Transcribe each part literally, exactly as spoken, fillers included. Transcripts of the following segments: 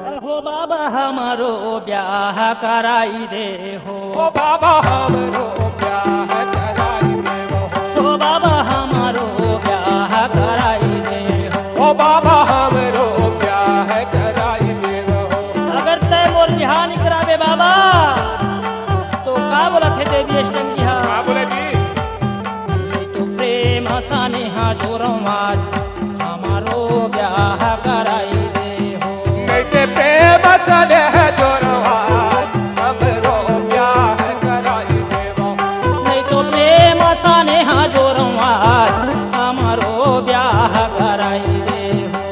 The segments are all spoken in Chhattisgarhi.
हो बाबा हमरो ब्याह कराई दे हो। हो बाबा हमरो ब्याह कराई दे हो। हो बाबा हमरो ब्याह कराई दे हो। हो बाबा हमरो ब्याह कराई दे हो। अगर तै मोर बिहाव नइ कराबे बाबा, तो का बोलत हे देवी अष्टंगी हा? का बोले जी? तू प्रेम सनेहा जोरवा हमरो ब्याह कराई दे हो। नइ ते प्रेम सनेहा जोरवा हमरो ब्याह कराई दे हो। नइ तो प्रेम सनेहा जोरवा हमरो ब्याह कराई दे हो।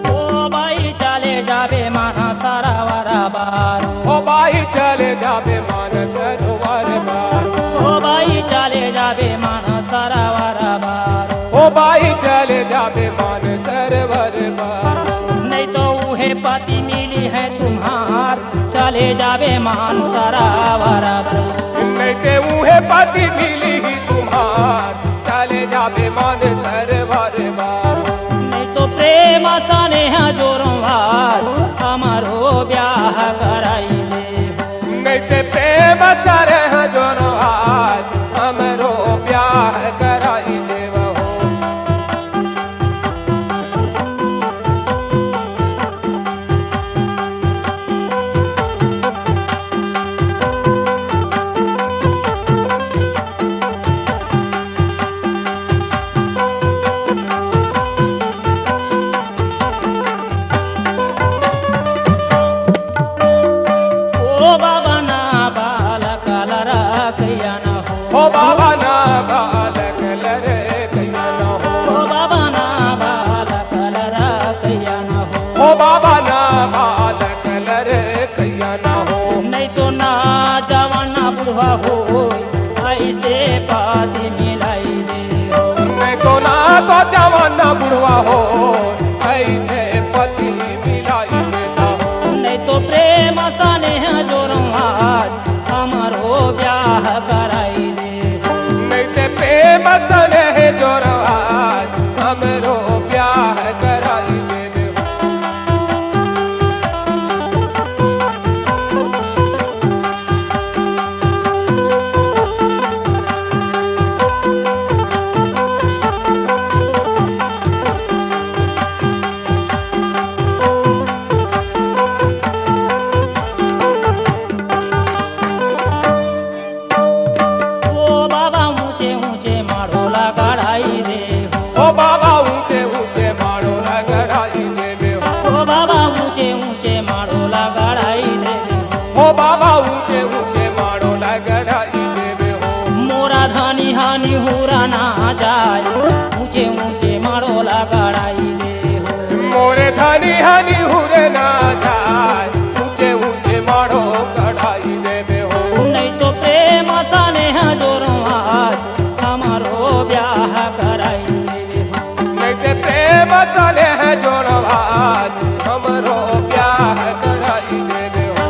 ओ बाई चले जाबे मन सरोवर बार। ओ बाई चले जाबे मन सरोवर बार। ओ बाई चले जाबे मन सरोवर बार। ओ बाई चले जाबे मन सरोवर बार। नइ तो उहे पति मिली है तुम्हार, चले जाबे मन सरोवर बार। नइ ते उहे पति मिली ही तुम्हार, चले जाबे मन सरोवर बार। नइ तो प्रेम सनेहा जोरवा हमरो ब्याह कराई दे। नइ ते प्रेम सनेहा जोरवा हमरो ब्याह कराई दे हो। ओ बाबा ना बालक लरकैया ना हो। ओ बाबा ना बालक लरकैया ना हो। ओ बाबा ना बालक लरकैया ना हो। ओ बाबा ना बालक लरकैया ना हो। नइ तो ना जवान ना बुढ़वा हो, अइसे पति मिलाई दे हो। नइ तो ना तो जवान ना बुढ़वा हो, अइसे पति मिलाई दे हो। नइ तो प्रेम सनेहा जोरवा हमरो ब्याह कराई दे। नइ ते प्रेम सनेहा जोरवा हमरो ब्याह कराई दे। ओ बाबा ऊंचे ऊंचे माड़ो ला गड़ाई दे हो। ओ बाबा ऊंचे ऊंचे माड़ो ला गड़ाई दे हो। ओ बाबा ऊंचे ऊंचे माड़ो ला गड़ाई दे हो। ओ बाबा ऊंचे ऊंचे माड़ो ला गड़ाई दे हो। मोरा धनी हनी हुरा ना जाय, ऊंचे ऊंचे माड़ो ला गड़ाई दे हो। मोरे धनी हनी हुरा ना जाय, ऊंचे ऊंचे माड़ो गड़ाई दे हो। नइ तो प्रेम सनेहा जोरवा हमरो ब्याह कराई दे हो। नइ ते प्रेम सनेहा जोरवा हमरो ब्याह कराई दे हो।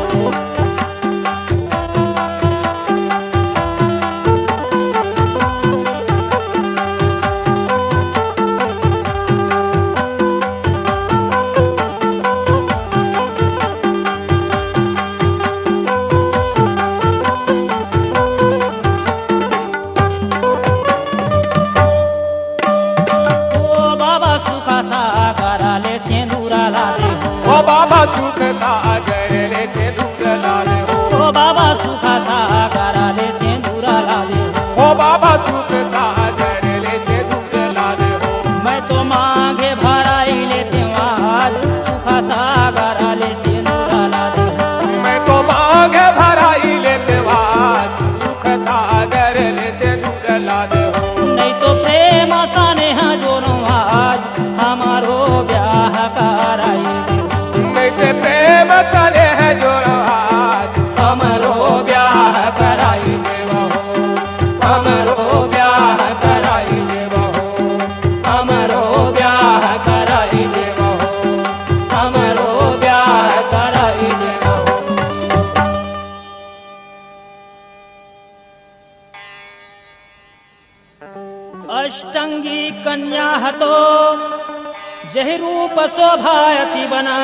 ओ बाबा सुख सागर ले सेंदूरा ला दे हो। ओ बाबा सुख सागर ले सेंदूरा ला दे हो। ओ बाबा सुख सागर ले सेंदूरा ला दे हो। ओ बाबा सुख सागर ले सेंदूरा ला दे हो। मैं तो मांगे भराई ले तेवार, सुख सागर ले सेंदूरा ला दे हो। मैं तो मांगे भराई ले तेवार, सुख सागर ले सेंदूरा ला दे हो। नइ तो प्रेम सनेहा जोरवा आज हमरो ब्याह कराई दे हो। नइ ते प्रेम सनेहा जोरवा आज हमरो ब्याह कराई दे हो। हमरो ब्याह कराई अष्टंगी कन्या हतो, जहि रूप शोभा अति बना।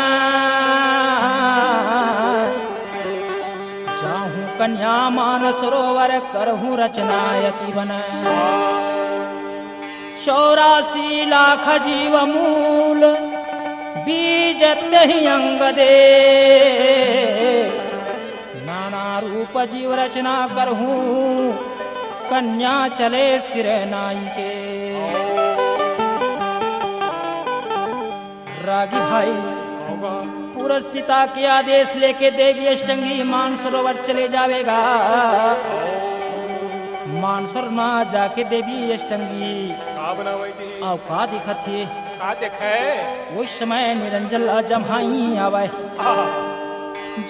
जाहूं कन्या मानस सरोवर, करहूं रचना अति बना। चौरासी लाख जीव मूल, बीज तेहि अंग दे। नाना रूप जीव रचना करहूं, कन्या चले सिर नाई के। रागी भाई, होगा। पुरस पिता के आदेश लेके देवी अष्टंगी मानसरोवर चले जावेगा। मानसरोवर मा जाके देवी अष्टंगी का बनावे जी? अउ का दिखत हे? का देखे? उस समय निरंजन ला जम्हाई आवय। आहा।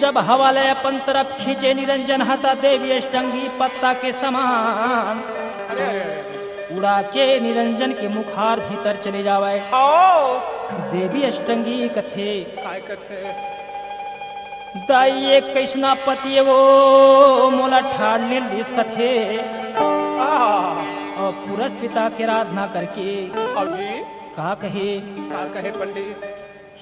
जब हवा ले अपन तरफ खींचे निरंजन ह, त देवी अष्टंगी पत्ता के समान अरे, अरे, अरे। उड़ा के निरंजन के मुखार भीतर चले जावय। आओ। देवी अष्टंगी कथे, काय कथे? दाई, ये कइसना पति ए वो, मोला ठाढ़ ले लिस कथे। आहा। अउ पुरस पिता के आराधना करके अभी? का कहे? का कहे पंडित?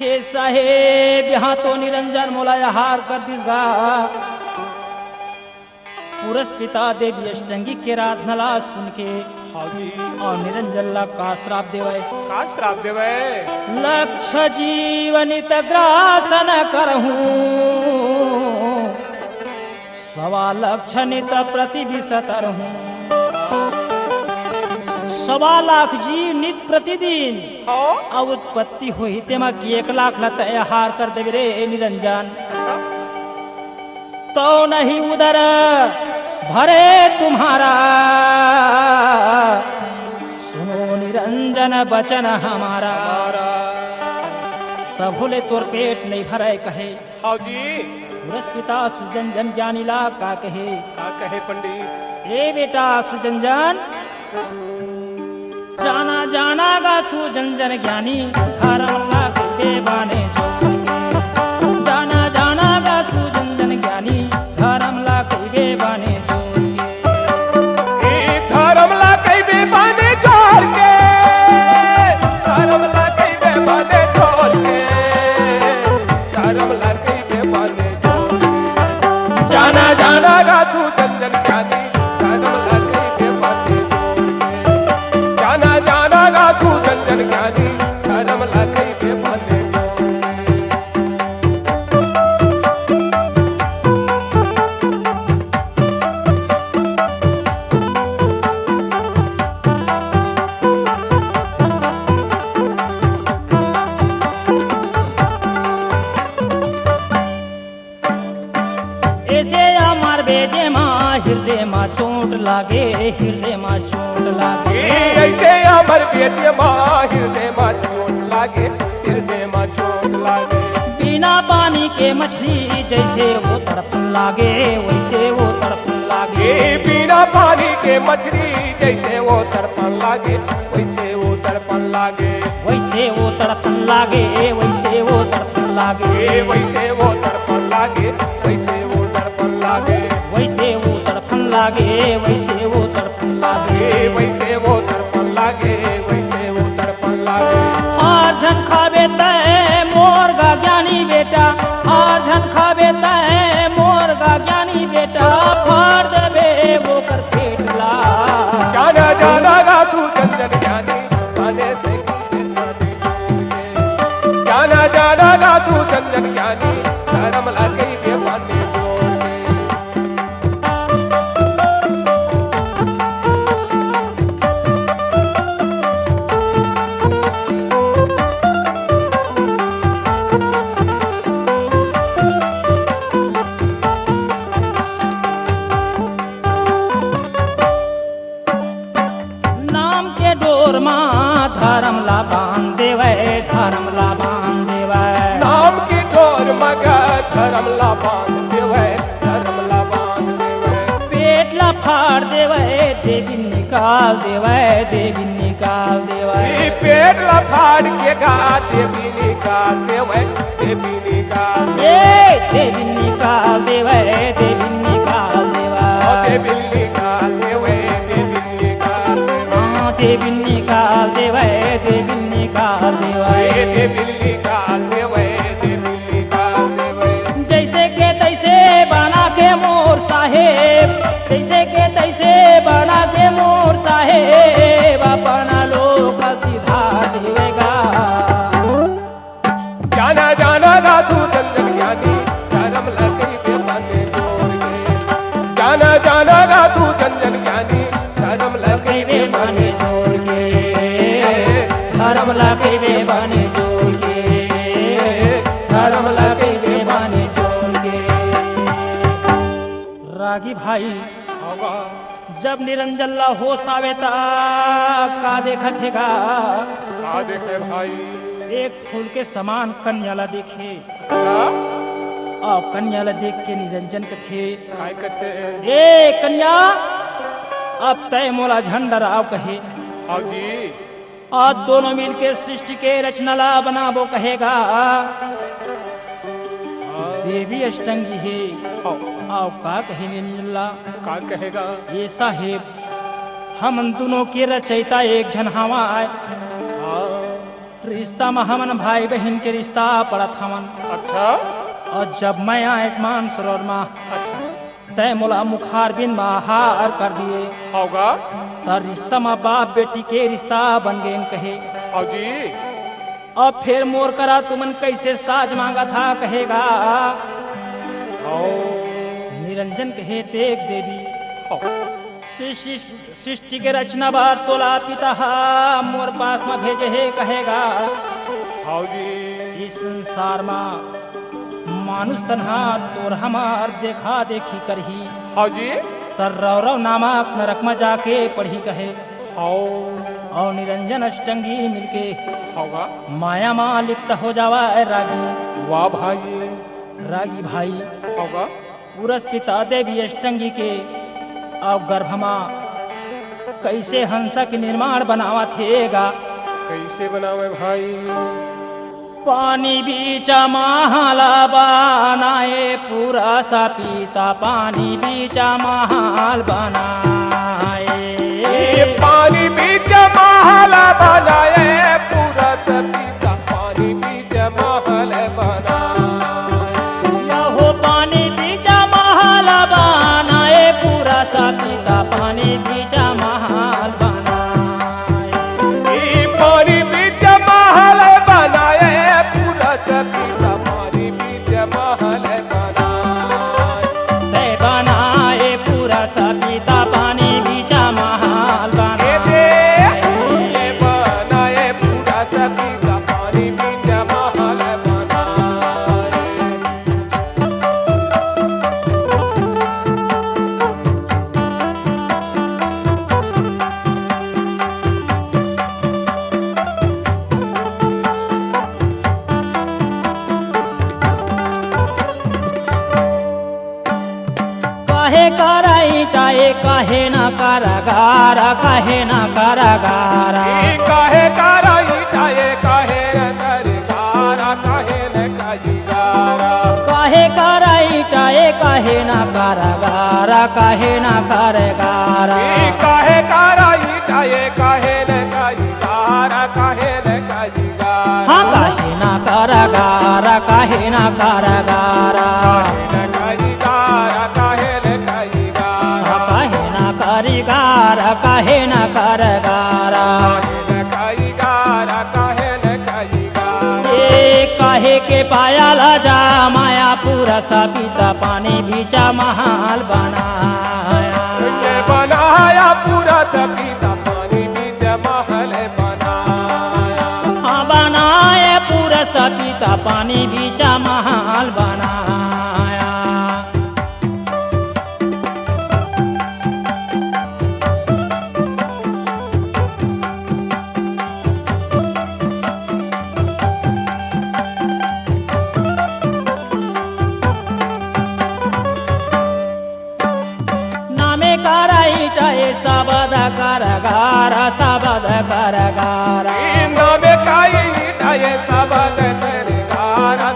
हे साहेब, इहां तो निरंजन मोला अहार कर दिस गा। पुरस पिता देवी अष्टंगी के आराधना ला सुन के हाँ जी। अउ निरंजन ला का श्राप देवय? का श्राप देवय? लक्ष जीव नित ग्रास न करहूं, सवा लक्ष नित प्रति विष तरहूं। सवा लाख जीव नित प्रतिदिन हाँ। अउ उत्पत्ति होही, तेमा कि एक लाख ला तय हार कर देबे रे निरंजन। अच्छा। तो नहीं उदर भरे तुम्हारा, सुनो निरंजन बचन हमारा। हमारा। तभो ले तोर पेट नहीं भरय कहे। हाँ जी। पुरस पिता सुजनजन ज्ञानी ला का कहे? का कहे पंडित? ए बेटा सुजनजन, जाना जाना गा सुजनजन ज्ञानी, धरम ला कहिबे बाने जोर के। जाना जाना गा सुजनजन ज्ञानी, धरम ला कहिबे बाने जोर के। ए धरम ला कहिबे बाने जोर के, धरम ला कहिबे बाने जोर के, धरम ला कहिबे बाने जोर के। जाना जाना गा सुजनजन ज्ञानी, धरम ला कहिबे बाने जोर के। जाना जाना गा सुजनजन ज्ञानी, धरम ला कहिबे बाने जोर के। ऐसे अमर बेजे मा हृदय मा चोट लागे, हृदय मा चोट लागे। ए, ऐसे अमर बेजे मा हृदय मा चोट लागे, हृदय मा चोट लागे। बिना पानी के मछली जैसे वो तड़पन लागे, वैसे वो तड़पन लागे। ए, बिना पानी के मछली जैसे वो तड़पन लागे, वैसे वो तड़पन लागे। वैसे वो तड़पन लागे, वैसे वो तड़पन लागे। ए, वैसे वो तड़पन लागे, वैसे वो तड़पन लागे। वैसे वो तड़पन लागे, वैसे वो तड़पन लागे। ए, वैसे वो तड़पन लागे, वैसे वो तड़पन लागे। आठ झन खाबे तय मोर गा ज्ञानी बेटा, आठ झन खाबे तय मोर गा ज्ञानी बेटा, फाड़ देबे ओकर पेट ला। जाना जाना गा सुजनजन ज्ञानी, बाने से जाना जाना गा सुजनजन ज्ञानी, धरम ला कहिबे बाने जोर के। नाम के डोर मा धरम ला बांध देवय, धरम ला बांध देवय। नाम के डोर मा गा धरम ला बांध देवय, धरम ला बांध देवय। पेट ला फाड़ देवय, देवी निकाल देवय, देवी निकाल देवय। ए पेट ला फाड़ के गा देवी निकाल देवय, देवी निकाल। ए देवी निकाल देवय, देवी निकाल देवय। ओ देवी निकाल देवय, देवी निकाल देवय। देवी निकाल देवै, देवी निकाल देवै। ए देवी निकाल देवै, देवी निकाल देवै। जैसे के तैसे बना के मोर साहेब, जैसे के तैसे बना के मोर साहेब, अपना लोग सीधा देवेगा। जाना जाना गा तू जंगल ज्ञानी, धर्म ला कहिबे बने जोड़ के। जाना जाना गा तू जंगल ज्ञानी, धर्म ला कहिबे बने जोड़ के। धर्म ला कहिबे बने जोड़ के। धर्म ला कहिबे बने जोड़ के। रागी भाई, जब निरंजन ला होश आवे त का देखत हे गा? का देखे भाई? एक फूल के समान कन्या ला देखे। का? अउ कन्या ला देख के निरंजन कथे, काय कथे? ए कन्या, अब तैं मोला झन डराव कहे। हाँ जी। आज दोनों मिलके सृष्टि के रचना ला बनाबो कहे गा। देवी अष्टंगी हे। हाँ। अउ का कहे निरंजन ला? का कहे गा? ए साहेब, हमन दुनों के रचयिता एक झन हवय। हाँ। रिश्ता म हमन भाई बहिन के रिश्ता पड़त हवन। अच्छा। अउ जब मैं आए मानसरोवर म, अच्छा। तैं मोला मुखारबिंद म हार कर दिए। हव गा। त रिश्ता म बाप बेटी के रिश्ता बन गेन कहे। हव जी। अब फेर मोर करा तुमन कैसे साज मांगत हा कहे गा। हव। निरंजन कहे, देख देवी, हव। सृष्टि, सृष्टि के रचना बर तोला पिता हा मोर पास म भेजे हे कहे गा। हव जी। इस संसार म मानुष तन हा तोर हमर देखा देखी करही। हव जी। त रौरव नामक नरक म जाके पड़ही कहे। हव। अउ निरंजन अष्टंगी मिलके हव गा। माया म लिप्त हो जावय रागी। वाह भाई। रागी भाई। हव गा। पुरस पिता देवी अष्टंगी के अउ गर्भ म कैसे हंसा के निर्माण बनावत हे गा। कैसे बनावे भाई? पानी बीच महल बनाए पुरस पिता, पानी बीच महल बनाए। ए पानी बीच महल बनाए पुरस पिता, पानी बीच महल बनाए। यहो पानी बीच महल बनाए पुरस पिता, पानी बीच महल बनाए। ए पानी बीच महल बनाए पुरस पिता, पानी बीच महल बनाए। तैं बनाए पुरस पिता, पानी बीच महल बनाए। ए बनाए पुरस पिता, पानी बीच महल बनाए। काहे कर ईटा ए, काहे न कर गारा, काहे न कर गारा। ए काहे कर ईटा ए, काहे न कर गारा, काहे न कर गारा। काहे कर ईटा ए, काहे न कर गारा, काहे न कर गारा। ए काहे कर ईटा ए, काहे न कर गारा, काहे न कर गारा। हाँ, काहे न कर गारा, काहे न कर गारा। काहे न कर गारा, काहे न कर गारा। हाँ, काहे न कर गारा, काहे न कर गारा। काहे न कर गारा, काहे न कर गारा। ए काहे के पायल जमाया पुरस पिता, पानी बीच महल बनाया। के बनाया पुरस पिता, पानी बीच महल बनाया। हाँ, बनाए पुरस पिता, पानी बीच महल बनाया। नामे कर ईटा ए, सबद कर गारा, सबद कर गारा। ई नामे कर ईटा ए, सबद कर गारा,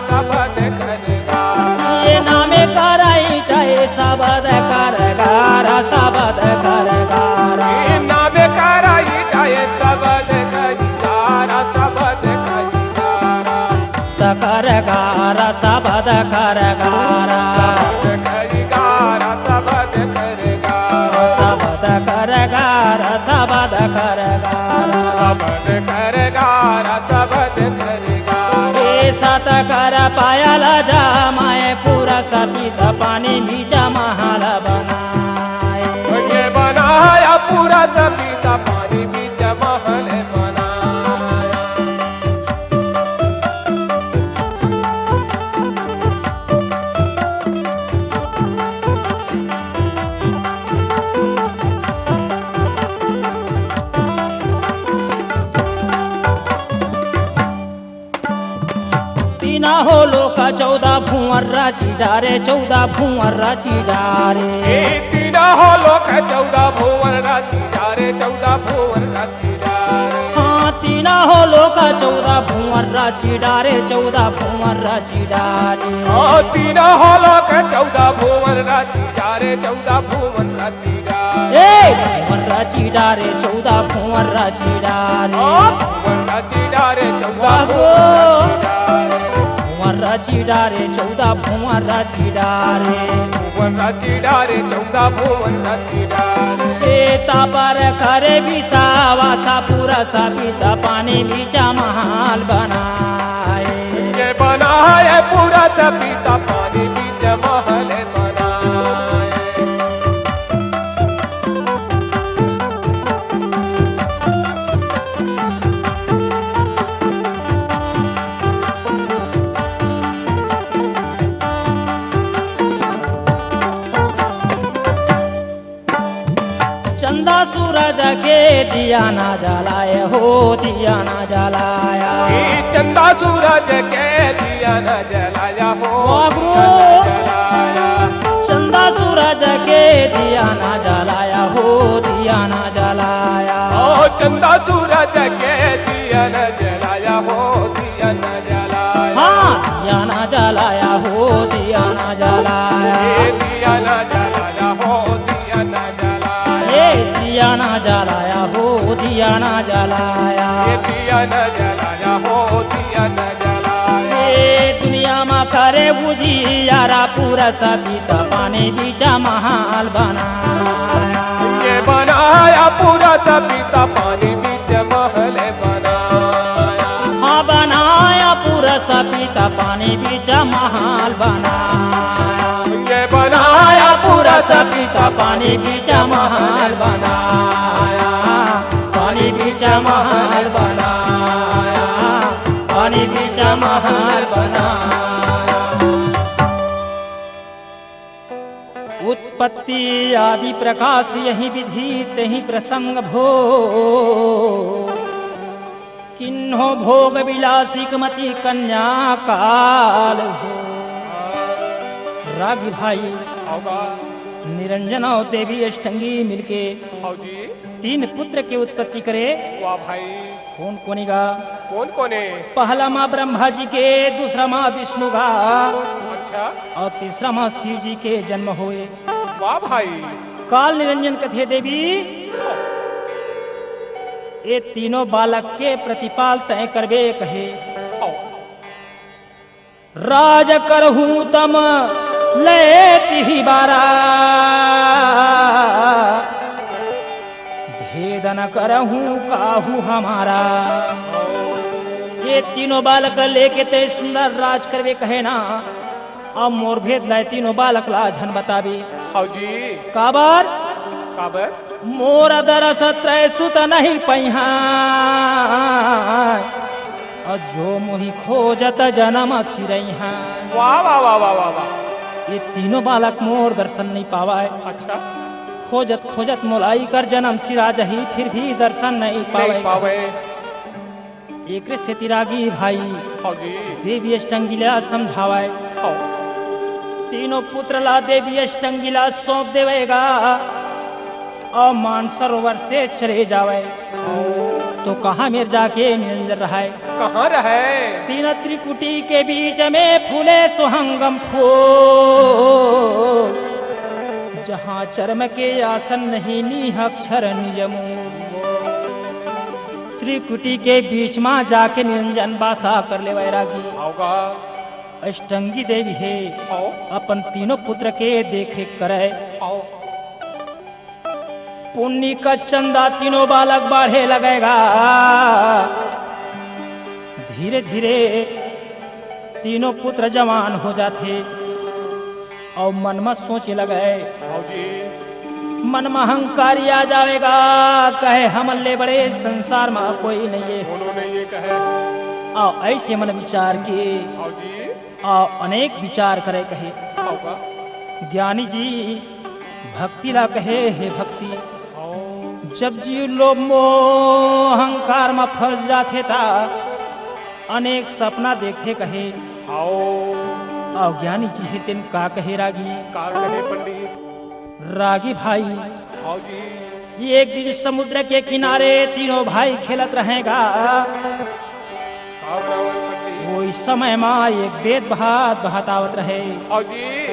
करगारा, सबद करगारा। सबद करगारा, सबद करगारा। सबद करगारा, सबद करगारा। सबद करगारा, सबद करगारा। ए सत कर पायल जमाए, पूरा सती त पानी बीच महल बनाए। ये बनाया पूरा सती त पानी बीच महल बनाया। तीना हो लोका चौदह भुवन राची डारे, चौदह भुवन राची डारे। ए तीना हो लोका चौदह भुवन राची डारे, चौदह भुवन राची डारे। हाँ, तीना हो लोका चौदह भुवन राची डारे, चौदह भुवन राची डारे। ओ तीना हो लोका चौदह भुवन राची डारे, चौदह भुवन राची डारे। ए भुवन राची डारे, चौदह भुवन राची डारे। ओ भुवन राची डारे, चौदह वाह भुवन राची डारे। भुवन राची डारे, चौदह भुवन राची डारे। भुवन राची डारे, चौदह भुवन राची डारे। ए तापर करे बिसावा सा पूरा सती त पानी बीच महल बनाए। ये बनाए पूरा सती त पानी बीच महल बनाए। चंदा सूरज के दिया ना जलाए हो, दिया ना जलाया। ए चंदा सूरज के दिया ना जलाया हो, वाह गुरु। दिया ना जलाया। चंदा सूरज के दिया ना जलाया हो, दिया ना जलाया। ओ चंदा सूरज के दिया ना जलाया हो, दिया ना जलाया। हाँ, दिया ना जलाया हो, दिया ना जलाया। ए दिया ना जलाया हो, दिया ना जलाया। ए दिया ना जलाया हो, दिया ना जलाया। ए दिया ना जलाया हो, दिया ना जलाया। ए दुनिया मा करे उजियारा पूरा सती त पानी बीच महल बनाया। ये बनाया पूरा सती त पानी बीच महल बनाया। हाँ, बनाया पूरा सती त पानी बीच महल बनाया। ये बनाया पूरा सती त पानी बीच महल बनाया। पानी बीच महल बनाया। पानी बीच महल बनाया। उत्पत्ति आदि प्रकाश यही विधि तेहि प्रसंग भो। किन्हो भोग विलासिक मति कन्या काल हो। रागी भाई, हव गा। निरंजन अउ देवी अष्टंगी मिलके हव जी। तीन पुत्र के उत्पत्ति करे। वाह भाई। कोन कोन ए गा? कोन कोन ए? पहला मा ब्रह्मा जी के, दूसरा मा विष्णु गा, अच्छा। अउ तीसरा मा शिव जी के जन्म होए। वाह भाई। काल निरंजन कथे देवी, ए तीनों बालक के प्रतिपाल तय करबे कहे। हव। राज करहूं तम लय तिहि बारा, भेद न करहूं काहू हमारा। ये तीनों बालक लेके तय सुंदर राज करबे कहे ना, अब मोर भेद ला तीनों बालक ला झन बताबे। हव जी। काबर? काबर? मोर दरस त्रय सुत नहीं पइहा, अउ जो मोहि खोजत जनम सिरइहा। वाह, वाह, वाह, वाह, वाह, वाह। ये तीनों बालक मोर दर्शन नहीं पावय। अच्छा। खोजत खोजत मोला इकर जनम सिरा जही, फिर भी दर्शन नहीं पावय। नहीं पावय। एकरे सेती रागी भाई हव जी। देवी अष्टंगी ला समझावय। हव। तीनों पुत्र ला देवी अष्टंगी ला सौंप देवय गा, अउ मानसरोवर से चले जावय। तो कहाँ मेर जाके निरंजन रहय? कहाँ रहय? तीन त्रिकुटी के बीच में फूले सुहंगम फूल, जहाँ चर्म के आसन नहीं नीह अक्षर निज मूल। त्रिकुटी के बीच मा जाके निरंजन बासा कर लेवय रागी। हव गा। अष्टंगी देवी हे, हव। अपन तीनों पुत्र के देख रेख करय। हव। पुन्नी का चंदा तीनों बालक बाढ़े लगय गा। धीरे धीरे तीनों पुत्र जवान हो जाथे। अउ मन म सोचे लगय, हव जी। मन म अहंकारी आ जावय गा, कहे हमन ले बड़े संसार म कोई नइये। कोनो नइये कहे। अउ अइसे मन विचार के, हव जी। अउ अनेक विचार करय कहे। हव गा। ज्ञानी जी, भक्ति ला कहे, हे भक्ति। हव। जब जीव लोभ मोह अहंकार म फंस जाथे त अनेक सपना देखथे कहे। हव। अउ ज्ञानी जी हे तेन का कहे रागी? का कहे पंडित? रागी भाई, हव जी। एक दिन समुद्र के किनारे तीनों भाई खेलत रहय गा। का बराबर पंडित? ओही समय म एक बेद बहत बहत आवत रहे। हव जी।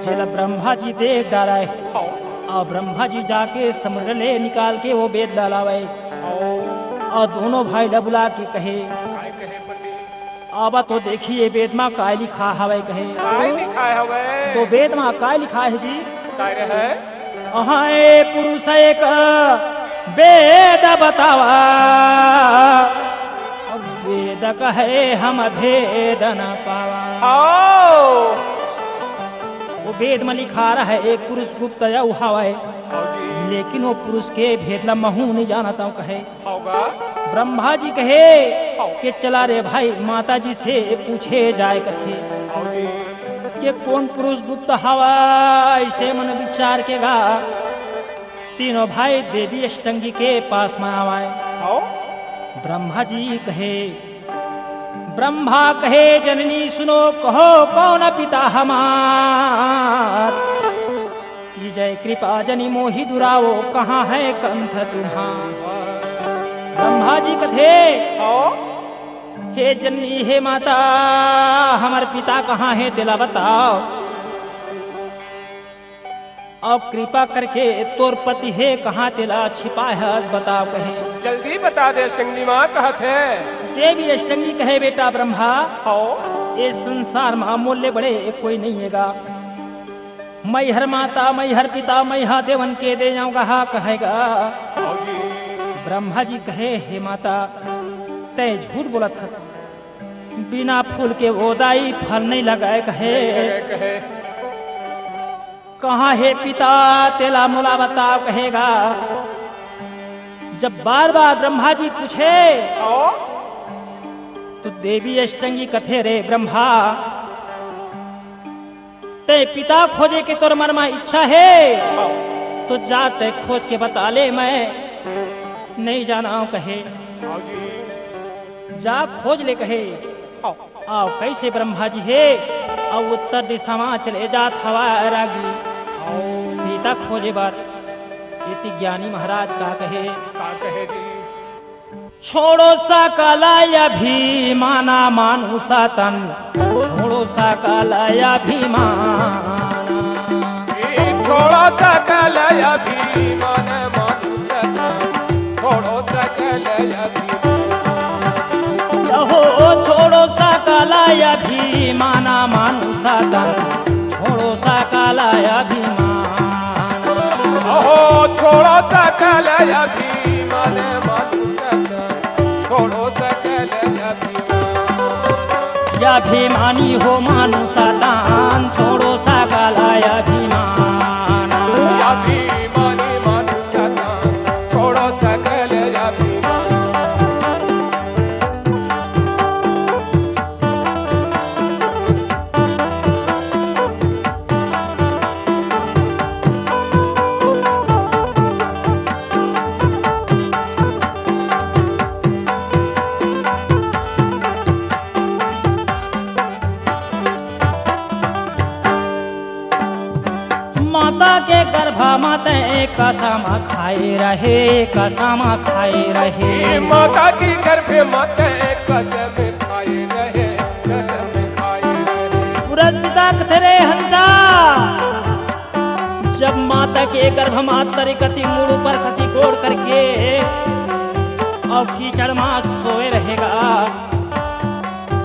जेला ब्रह्मा जी देख डारय। हव। अउ ब्रह्मा जी जाके समुद्र ले निकाल के ओ बेद ला लावय। हव। अउ दूनों भाई ला बुला के कहे, काय कहे पंडित? अब तो देखी ए बेद म काय लिखाय हवय कहे। काय लिखाय हवय? तो बेद म काय लिखाय हे जी? काय रहय? अहय पुरुष एक बेद बतावा, बेद कहे हम भेद न पावा। हव। ओ बेद म लिखाय रहय एक पुरुष गुप्त अउ हवय, हव जी। लेकिन ओ पुरुष के भेद ला महूं नइ जानत हंव कहे। हव गा। ब्रह्मा जी कहे हव। के चला रे भाई, माता जी से पूछे जाय कथे। हव जी। के कोन पुरुष गुप्त हवय, अइसे मन विचार के गा तीनों भाई देवी अष्टंगी के पास म आवय। हव। ब्रह्मा जी कहे, ब्रह्मा कहे, जननी सुनो, कहो कौन पिता हमार, कीजय कृपा जनि मोहि दुरावो, कहाँ है कंथ तुम्हार। ब्रह्मा जी कथे, हव। हे जननी, हे माता, हमर पिता कहाँ हे, तेला बताव। अउ कृपा करके तोर पति हे कहाँ, तेला छिपाय हस, बताव कहे। जल्दी बता दे, अष्टंगी माँ कहत हे। देवी अष्टंगी कहे, बेटा ब्रह्मा, हव। ए संसार म मोर ले बड़े कोई नइये गा। मैं हर माता, मैं हर पिता, मैं हा देवन के दे जाऊं गा, कहे गा। हव जी। ब्रह्मा जी कहे, हे माता, तैं झूठ बोलत हस। बिना फूल के ओदाई फल नइ लगय कहे। नइ लगय कहे। कहाँ हे पिता, तेला मोला बताव, कहे गा। जब बार-बार ब्रह्मा जी पूछे, हव। तो देवी अष्टंगी कथे, रे ब्रह्मा, तैं पिता खोजे के तोर मन म इच्छा हे, हव। तो जा तैं खोज के बता ले, मैं नइ जानव कहे। हव जी। जा खोज ले कहे। हव। अउ कइसे ब्रह्मा जी हे, अउ उत्तर दिशा म चले जात हवय रागी। अउ सीता खोजे बर एती ज्ञानी महाराज का कहे? का कहे जी? छोड़ो सकल अभिमान मानुष तन, छोड़ो सकल अभिमान। छोड़ो सकल अभिमान मानुष तन, छोड़ो सकल अभिमान। हो छोड़ो सकल अभिमान मानुष तन, छोड़ो सकल अभिमान। हो छोड़ो सकल अभिमान मानुष तन, छोड़ो सकल अभिमान। अभिमानी हो मानुष तन, छोड़ो सकल अभिमान। अभिमानी मानुष तन, छोड़ो सकल अभिमान। माता के गर्भ म तैं कसम खाए रहे, कसम खाए रहे। माता के गर्भ म तैं कसम खाए रहे, कसम खाए रहे। पुरस्ता कथे रे हंसा, जब माता के गर्भ म तरी कति मुड़ ऊपर कति गोड़ करके अउ कीचड़ मा सोए रहेगा।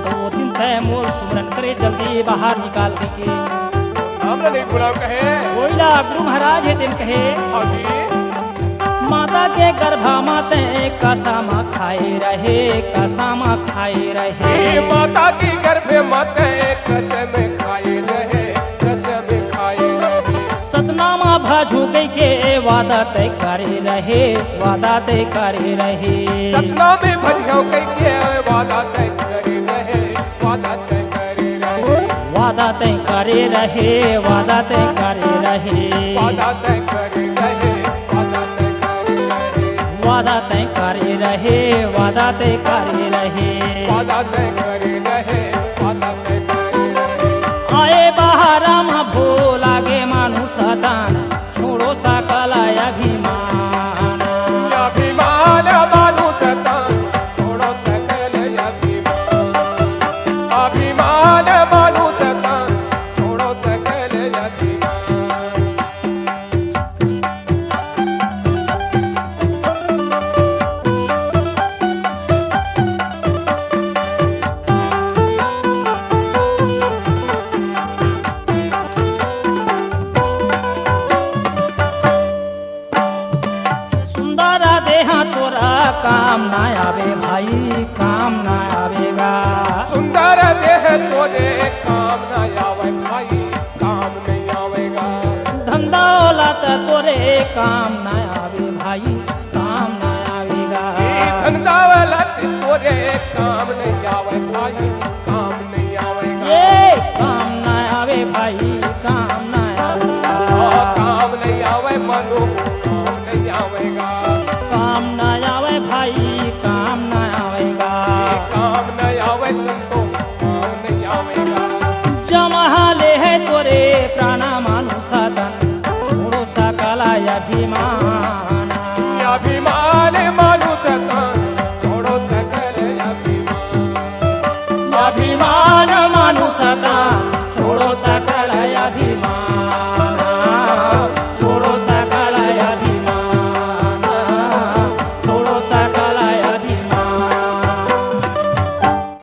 त ओ दिन तैं मोर सुमरन करे, जल्दी बाहर निकाल दे के। हमला नहीं बुलाव कहे। ओइला गुरु महाराज हे तेन कहे। हाँ जी। माता के गर्भ मा तैं कसम खाए रहे, कसम खाए रहे। ए माता के गर्भ मा तैं कसम खाए रहे, कसम खाए रहे। सतनाम भजहूँ कहिके वादा तैं करे रहे, वादा तैं करे रहे। सतनाम भजहूँ कहिके वादा तैं करे रहे, वादा तैं करे रहे। वादा तैं करे रहे, वादा तैं करे रहे। वादा तैं करे रहे, वादा तैं करे रहे। वादा तैं करे रहे, वादा तैं करे रहे। वादा तैं करे रहे, वादा तैं करे रहे। आए बाहर मा भोला गे मानुष तन, छोड़ो सकल अभिमान। अभिमान मानुष तन, छोड़ो सकल अभिमान। अभिमान मानुष तन, छोड़ो सकल अभिमान। सुंदर देह तोर काम ना आवे भाई, काम ना आवे गा। सुंदर देह तोर काम ना आवे भाई, काम नहीं आवे गा। धन दौलत तोर काम ना आवे भाई, काम ना आवे गा। ए धन दौलत तोर काम नहीं आवे भाई, काम नहीं आवे गा। ए काम ना आवे भाई, काम ना आवे गा। ओ काम नहीं आवे मानो, काम नहीं आवे गा। काम ना आवे भाई, काम ना आवे गा। ए काम नहीं आवे संतो, काम नहीं आवे गा। जमहा ले हे तोर प्राण मानुष तन, छोड़ो सकल अभिमान।